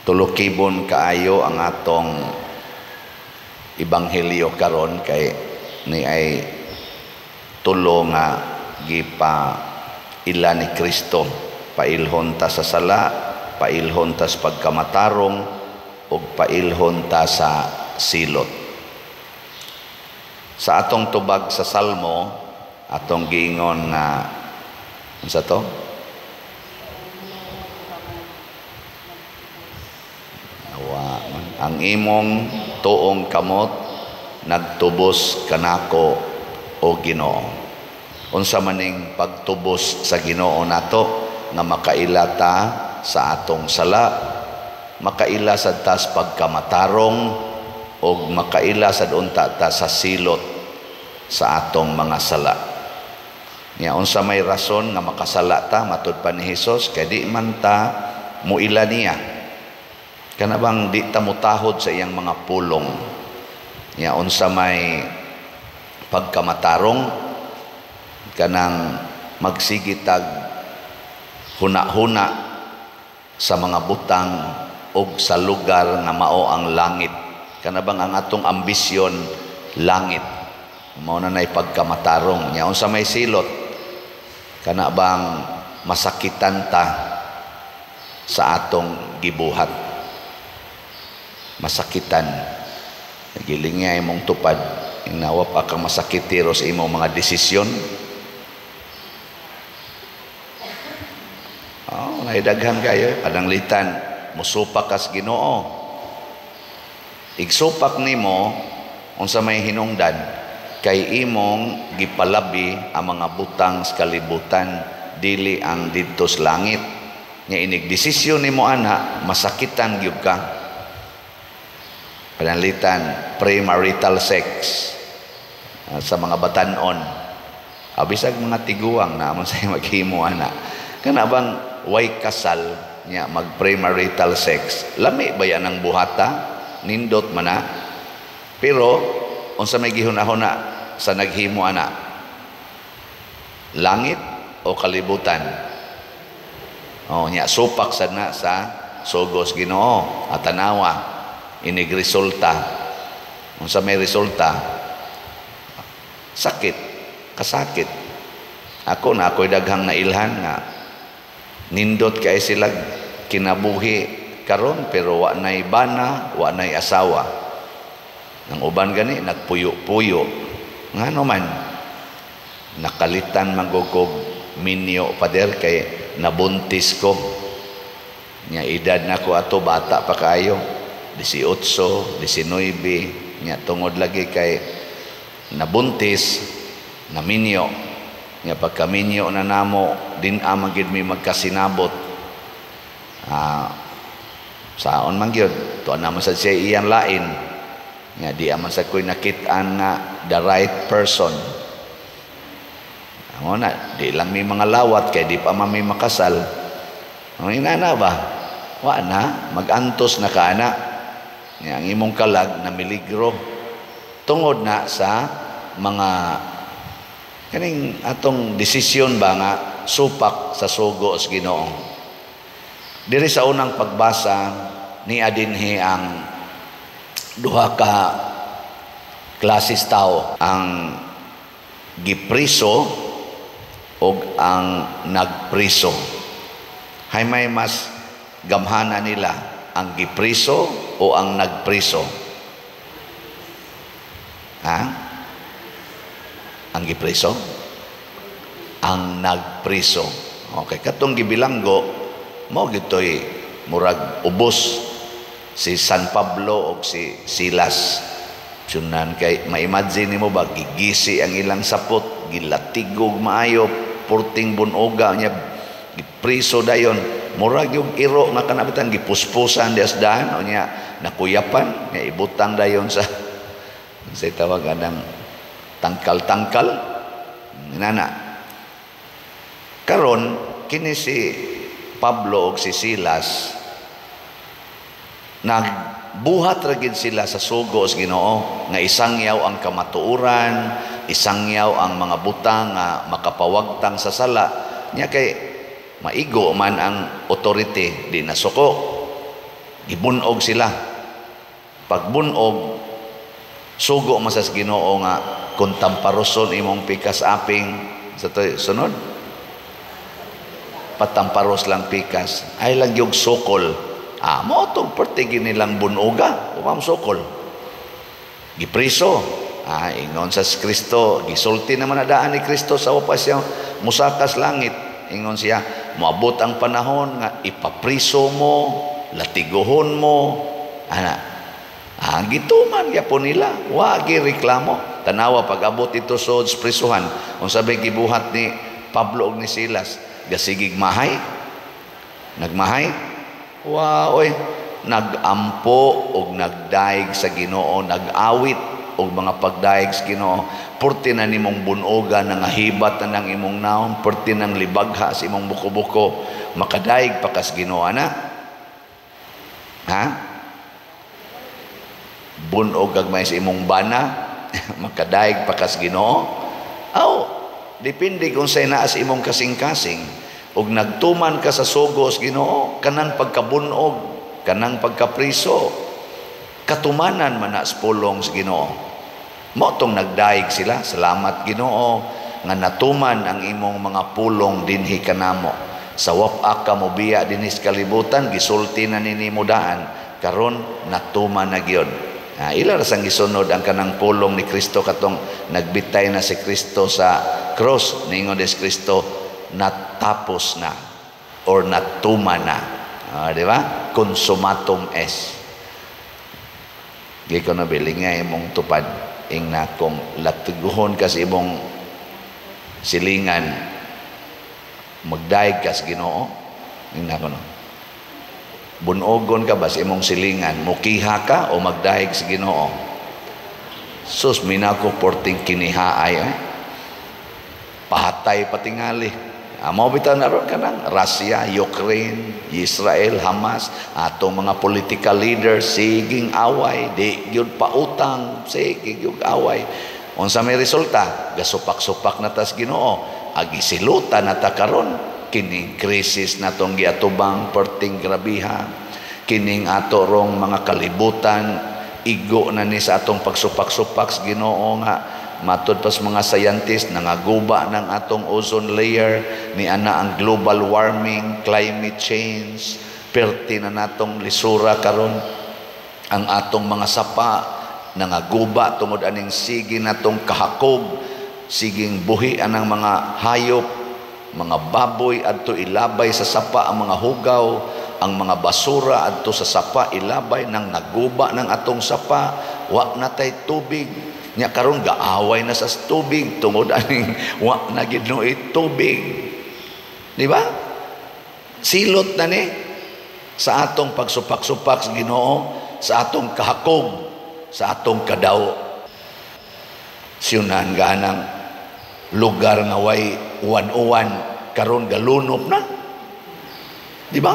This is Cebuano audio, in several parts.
Tulukibon kaayo ang atong ebanghelyo karon kay ni ay tulo nga gipa ila ni Kristo: pailhon ta sa sala, pailhon ta sa pagkamatarong, ug pailhon ta sa silot. Sa atong tubag sa Salmo, atong giingon nga unsa to? Awa man. Ang imong tuong kamot nagtubos kanako, o Ginoo. Unsa maning pagtubos sa Ginoo nato nga makaila ta sa atong sala, makaila sad ta sa pagkamatarong, ug makaila sad unta ta sa silot sa atong mga sala. Nya unsa may rason nga makasala ta matud pa ni Hesus? Kay di man ta muila niya. Kana bang di ta mutahod sa iyang mga pulong. Nya unsa may pagkamatarong? Kanang magsigitag huna-huna sa mga butang og sa lugar nga mao ang langit. Kana bang ang atong ambisyon langit, mao na nay pagkamatarong. Nya unsa may silot? Kana bang masakitan ta sa atong gibuhat, masakitan. Nagiling nga imong tupad, inawa pa kang masakitiro sa imong mga desisyon. Oh, naidaghan kayo. Pananglitan, musupak kas Ginoo. Igsupak nimo unsa may hinungdan? Kay imong gipalabi ang mga butang sa kalibutan, dili ang didto sa langit. Nya inig desisyon nimo ana, masakitan gyud ka. Pananglitan, premarital sex sa mga batan-on. Abisag mga tiguang na man say maghimo ana. Kana bang way kasal nya mag premarital sex, lami ba yan ang buhata? Nindot man na. Pero unsa may gihunahuna sa naghimo ana? Langit o kalibutan? Oh, nya supak sad na sa sugos Ginoo. Atanawa inig resulta. Unsa may resulta? Sakit, kasakit. Ako na ako'y daghang nailhan nga nindot kay sila kinabuhi karon pero wa nay bana, wa nay asawa. Nang uban gani nagpuyo-puyo. Ngano man nakalitan manggugog minyo pader kay nabuntis ko. Nya edad na ko ato, bata pa kaayo, 18, 19, nya tungod lagi kay nabuntis, naminyo. Nya pagkaminyo na namo, din amang gid mi magkasinabot. Saon man gyud, tuan naman sad siya iyang lain. Nya di aman sad ko'y nakit-an nga the right person. Amo na, di lang mi mga lawat kay di pa man mi makasal. Ang inana ba? Wa na, magantos na ka ana. Nya ang imong kalag na miligro tungod na sa mga kaning atong desisyon ba nga supak sa sugo sa Ginoo. Diri sa unang pagbasa ni adinhi ang duha ka klases tao, ang gipriso ug ang nagpriso. Hay may mas gamhana nila, ang gipriso o ang nagpriso? Ha? Ang gipriso? Ang nagpriso. Okay, katong gibilanggo mao gitoy murag ubos si San Pablo og si Silas. Sunan kay ma-imagine nimo ba gigisi ang ilang sapot, gilatigog maayo, purting bunoga niya, gipriso dayon. Murag yung iro nga kanabitan gipuspusan di asdahan o niya nakuyapan, niya ibutang dayon sa sa tawag anang tangkal-tangkal nana. Karon kini si Pablo og si Silas nagbuhat ra gid sila sa sugo sa Ginoo nga isangyaw ang kamatuoran, isangyaw ang mga butang nga makapawagtang sa sala. Nya kay maigo man ang authority, di nasuko. Gibunog sila. Pagbunog, sugo man sa Ginoo nga kung tamparoson imong pikas aping sa to, sunod patamparos lang pikas ay lang yung sukol. Ah, mo tong perti nilang bunoga umam sukol, gipriso. Ah, ingon sa Kristo, gisulti naman na daan ni Kristo sa pa siya musakas langit. Ingon siya, moabot ang panahon nga ipapriso mo, latiguhon mo, ana. Ah, gituman gyapon nila, wa gi reklamo. Tanawa pag abot ito sa prisuhan, unsa bay gibuhat ni Pablo ug ni Silas? Gasigig mahay? Nagmahay? Wa oy, nagampo og nagdaig sa Ginoo, nag-awit og mga pagdaig sa Ginoo. Purti na nimong bunoga, nangahibat na ng imong naong, purti nang libagha sa imong buko-buko, makadaig pa kas Ginoo ana. Ha? Bunog gagmay sa imong bana, makadaig pa kas Ginoo. Aw, depende kung sa naa sa imong kasing-kasing. Og nagtuman ka sa sugos Ginoo, kanang pagkabunog, kanang pagkapriso, katumanan man na sa pulong sa Ginoo. Mao tong nagdaig sila, salamat Ginoo nga natuman ang imong mga pulong dinhi kanamo. Sa wap ka mobiya dinhi sa kalibutan, gisulti na nimo daan, karon natuman na gyud. Ah, ila ra sang gisunod ang kanang pulong ni Kristo katong nagbitay na si Kristo sa cross, ningon des Kristo, natapos na or natuman na. Ah, di ba? Consummatum est. Gi ko na bilingay imong tupad ing na kung latiguhon ka sa imong silingan, magdaig ka sa Ginoo. Ing na ko no. Bunogon ka ba sa imong silingan, mukiha ka o magdaig sa Ginoo? Sus, minako porting kinihaay eh. Pahatay patingali. Amo bitaw na ron kanang Russia, Ukraine, Israel, Hamas, atong mga political leaders siging away, di gyud pautang, sige gyud away. Unsa may resulta? Gasupak-supak na tas Ginoo. Agi silutan na ta karon kining krisis natong giatubang perting grabiha, kining ato rong mga kalibutan igo na ni sa atong pagsupak-supak sa Ginoo nga matud pas mga scientist nangaguba ng atong ozone layer ni ana ang global warming, climate change, perti na natong lisura karon. Ang atong mga sapa nangaguba tungod aning sige natong kahakog, siging buhi anang mga hayop, mga baboy adto ilabay sa sapa ang mga hugaw, ang mga basura adto sa sapa ilabay, nang naguba ng atong sapa, wa na tay tubig. Nya karon gaaway na sa tubig tungod aning wa na gid no tubig. Di ba? Silot na ni sa atong pagsupak-supak sa Ginoo, sa atong kahakog, sa atong kadaw. Siyunan ganang lugar nga way uwan-uwan karon galunop na. Di ba?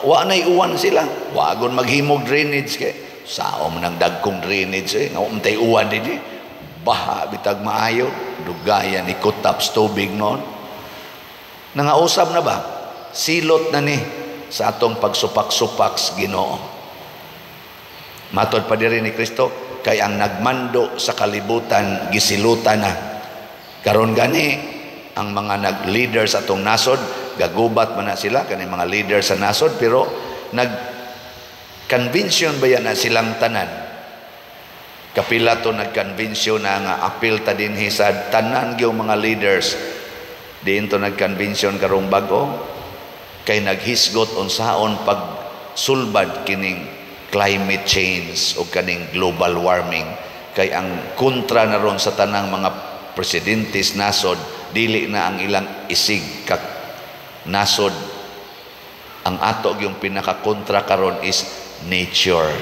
Wa na'y uwan sila. Wagon maghimog drainage kay saom nang dagkong drainage eh. Nga untay uwan dinhi. Baha bitag maayo, dugayan ikutaps tubig noon. Nangausab na ba? Silot na ni sa atong pagsupak-supak sa Ginoo. Matod pa diri ni Kristo, kay ang nagmando sa kalibutan gisilutan na. Karon gani ang mga nag-leader sa atong nasod, gagubat man na sila kani mga leader sa nasod, pero nag-convention ba yan na silang tanan? Kapila to nag-convention na nga apil ta dinhi sa tanan gyud mga leaders. Diin to nag-convention karong bag-o kay naghisgot unsaon pagsulbad kining climate change o kaning global warming, kay ang kontra na ron sa tanang mga presidentes nasod, dili na ang ilang isig ka nasod. Ang ato yung pinakakontra karon is nature.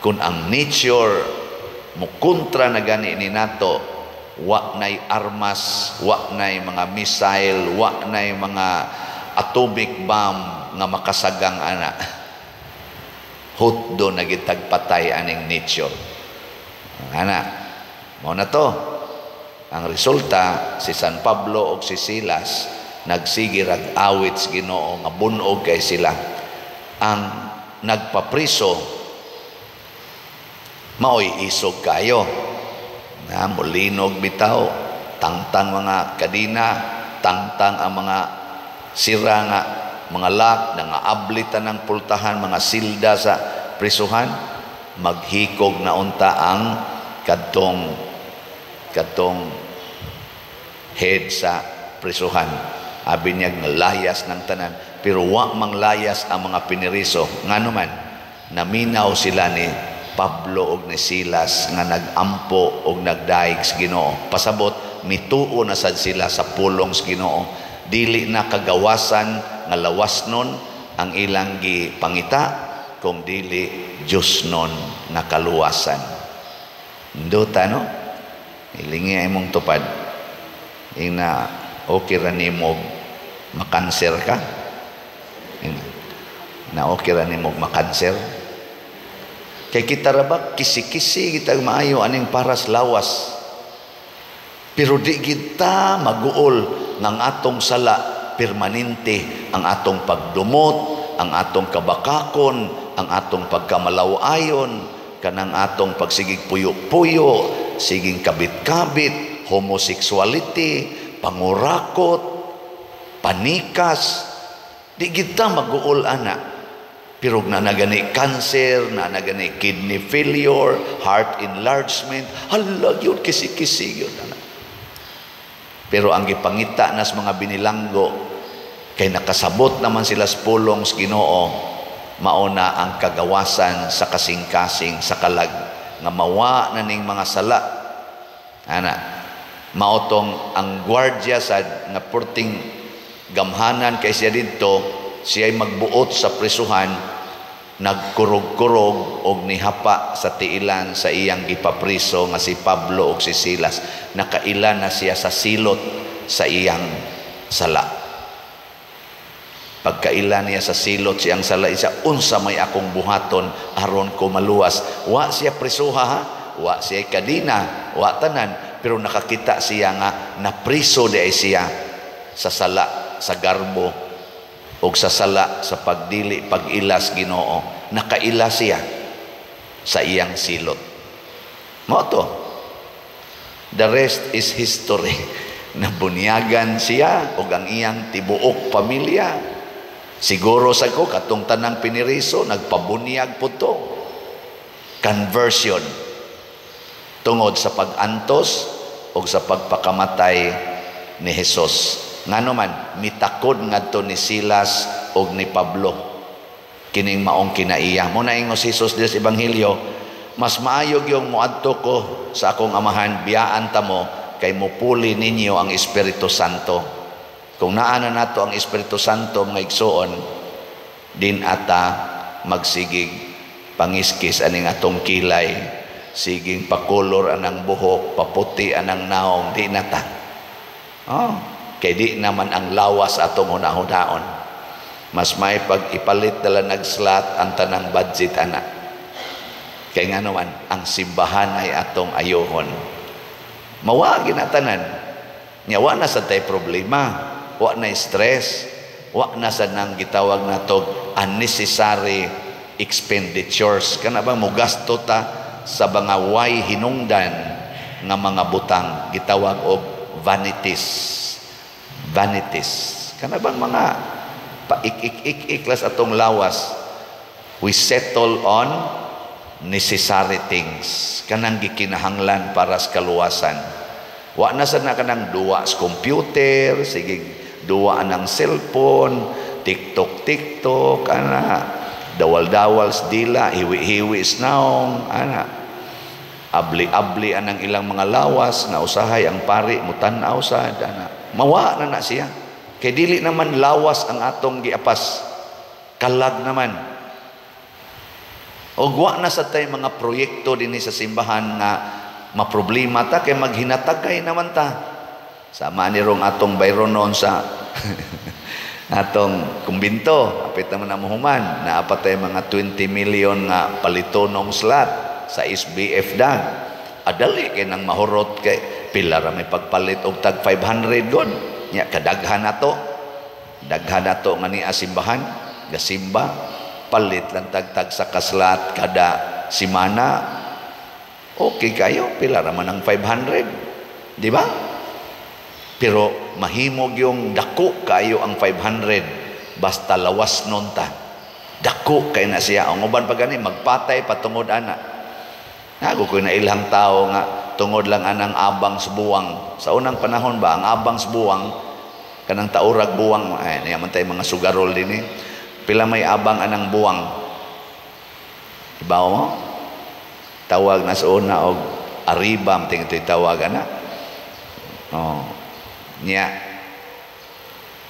Kung ang nature mukontra na gani ni nato, wa nay armas, wa nay mga missile, wa nay mga atomic bomb nga makasagang ana. Hutdo na gitagpatay aning nature. Ana, mao na to. Ang resulta, si San Pablo og si Silas nagsige rag awit sa Ginoo nga bunog kay sila. Ang nagpapriso maoy isog kayo na molinog bitaw, tangtang mga kadina, tangtang ang mga sira nga mga lock, nangaabli ng pultahan, mga silda sa prisuhan. Maghikog na unta ang kadtong kadtong head sa prisuhan. Abi niya nga layas ng tanan, pero wa mang layas ang mga piniriso. Ngano man, naminaw sila ni Pablo og ni Silas nga nagampo og nagdaig sa Ginoo. Pasabot, mituo na sad sila sa pulong sa Ginoo. Dili na kagawasan nga lawas nun ang ilang gipangita, kung dili Diyos nun nga kaluwasan. Nduta, no? Ilingi imong tupad. Ina, okay ra nimo makanser ka? Ina, na okay ra nimo makanser? Kay kita ra ba, kisi-kisi kita maayo aning paras lawas. Pero di kita maguol ng atong sala permanente ang atong pagdumot, ang atong kabakakon, ang atong pagkamalaw-ayon, kanang atong pagsigig puyo-puyo, siging kabit-kabit, homosexuality, pangurakot, panikas. Di kita maguol ana. Pero na nagani cancer, na nagani kidney failure, heart enlargement, hala yun, kisi-kisi yun. Ana. Pero ang gipangita nas mga binilanggo, kay nakasabot naman sila sa pulong sa Ginoo, mauna ang kagawasan sa kasing-kasing sa kalag nga mawa na ning mga sala. Ana, maotong ang gwardya sa nga purting gamhanan kay siya didto, siya'y magbuot sa prisuhan, nagkurog-kurog og nihapa sa tiilan sa iyang gipapriso nga si Pablo og si Silas. Nakaila na siya sa silot sa iyang sala. Pagkaila niya sa silot siyang sala, isa, "Unsa may akong buhaton aron ko maluwas?" Wa siya prisuha, ha? Wa siya kadina, wa tanan, pero nakakita siya nga napriso di ay siya sa sala sa garbo og sa sala sa pagdili pag-ilas Ginoo. Nakaila siya sa iyang silot. Mao to, the rest is history. Nabunyagan siya og ang iyang tibuok pamilya. Siguro sa ko katong tanang piniriso nagpabunyag po to. Conversion tungod sa pag-antos og sa pagpakamatay ni Hesus. Ngano man, mitakod ngadto ni Silas og ni Pablo kining maong kinaiya. Mo na ingon si Jesus sa Ebanghelyo, "Mas maayo yung moadto ko sa akong Amahan, biyaan ta mo kay mupuli ninyo ang Espiritu Santo." Kung naa na nato ang Espiritu Santo, mga igsuon, din ata magsigig pangiskis aning atong kilay, siging pakolor anang buhok, paputi anang naong, di na ta. Oh, kay di naman ang lawas atong hunahunaon. Mas may pag ipalit dala nagslot ang tanang budget ana. Kay nga naman, ang simbahan ay atong ayohon. Mawagi na tanan. Nya wa na sa tay problema, wa na stress, wa na sa nang gitawag nato unnecessary expenditures. Kana bang mugasto ta sa mga way hinungdan nga mga butang, gitawag og vanities. Vanities. Kana bang mga paik-ik-ik-ik atong lawas. We settle on necessary things, kanang gikinahanglan para sa kaluwasan. Wa na sa na kanang duwa sa computer, sige duwa ng cellphone, TikTok TikTok ana, dawal-dawal sa dila, hiwi-hiwi sa naong ana, abli-abli anang ilang mga lawas nga usahay ang pari mutan-aw sa ana. Mawa na na siya kay dili naman lawas ang atong giapas, kalag naman. Og wa na sa tay mga proyekto dinhi sa simbahan nga maproblema ta kay maghinatagay naman ta. Sama ni rong atong bayronon sa atong kumbinto, apit naman na muhuman, naa pa tay mga 20 million nga palitonong slot sa SBF dag. Adali kay nang mahurot kay pila ra may pagpalit og tag 500 god. Nya kadaghan nato. Daghan nato nga niya simbahan, gasimba. Palit lang tagtag sa ka-slot kada simana. Okay kayo, pila raman ang 500. Di ba? Pero mahimog yung dako kayo ang 500 basta lawas nun ta. Dako kay na siya. Ang uban pa gani magpatay patungod ana. Nago ko na ilang tao nga tungod lang anang abang sa buwang. Sa unang panahon ba, ang abang sa buwang, kanang taurag buwang, ay, niya man tayo mga sugarol din eh. Pila may abang anang buwang? Ibaw mo? Tawag na sa una og arriba, tingin ito'y tawag ana. Oh. Niya,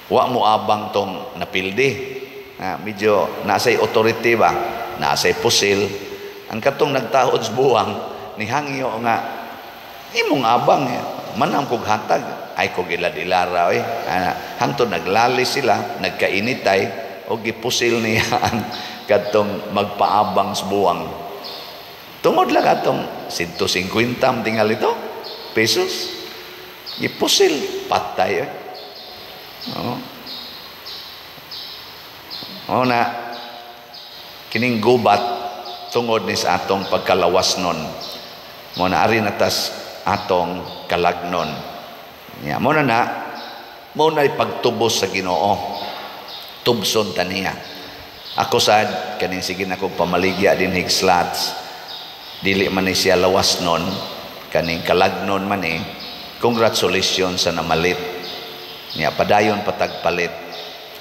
wa mo abang tong napildi. Ah, medyo nasay authority ba? Nasay pusil. Ang katong nagtaod sa buwang, ni hangyo nga, imong abang, eh. Manam kog hatag, ay kog ilad-ilara, eh. Ah, hangtod naglalis sila, nagkainitay, o gipusil niya ang katong magpaabang sa buwang. Tungod lang atong 150 tingal ito, pesos. Gipusil, patay eh. Oo. Oo na, kining gubat tungod ni sa atong pagkalawas nun. Mo na ari na tas atong kalagnon. Ya, mo na na, mo na pagtubos sa Ginoo. Tubson ta niya. Ako sad, kaning sige na kong pamaligya din hig slots, dili man ni siya lawas nun, kaning kalagnon man eh, congratulations sa namalit. Niya, padayon patagpalit.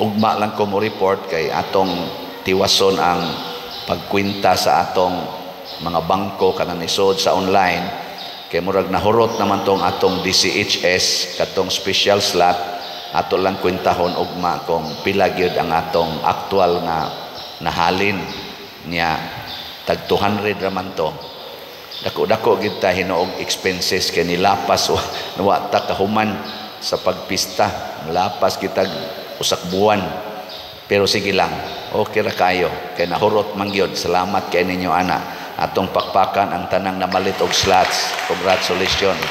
Ugma lang ko mo report kay atong tiwason ang pagkwinta sa atong mga bangko kanang nisod sa online kay murag nahurot naman tong atong DCHS katong special slot. Ato lang kwentahon ugma kung pila gyud ang atong aktual nga nahalin. Niya tag 200 ra man to. Dako-dako gid ta hinuog expenses kay nilapas wa ta kahuman sa pagpista, lapas kitag usak buwan. Pero sige lang, okay ra kayo kay nahurot man gyud. Salamat kay ninyo ana. Atong pakpakan ang tanang namalit og slots. Congratulations.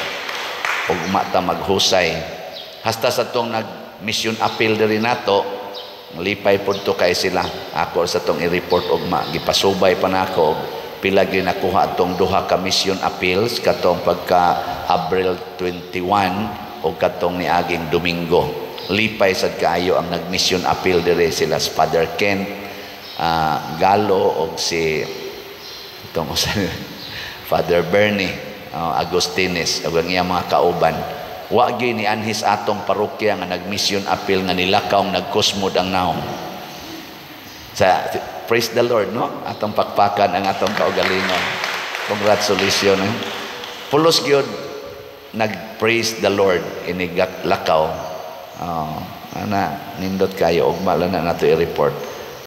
Ugma ta maghusay hasta sa tong nag mission appeal diri nato. Lipay pud to kay sila. Ako sa tong i-report ugma, gipasubay pa nako pila gyud nakuha atong duha ka mission appeals katong pagka Abril 21 o katong niaging Domingo. Lipay sad kaayo ang nag-mission appeal dire, sila Father Kent Galo og si itong Father Bernie Agustines ug ang iyang mga kauban. Wa gyud ni anhis atong parokya nga nag-mission appeal nga nilakaw, nagkusmod ang naong. Sa praise the Lord, no? Atong pakpakan ang atong kaugalingon. Congratulations. Eh? Pulos gyud nag-praise the Lord inig lakaw. Oh, ana, nindot kayo. Ugma lang na nato i-report.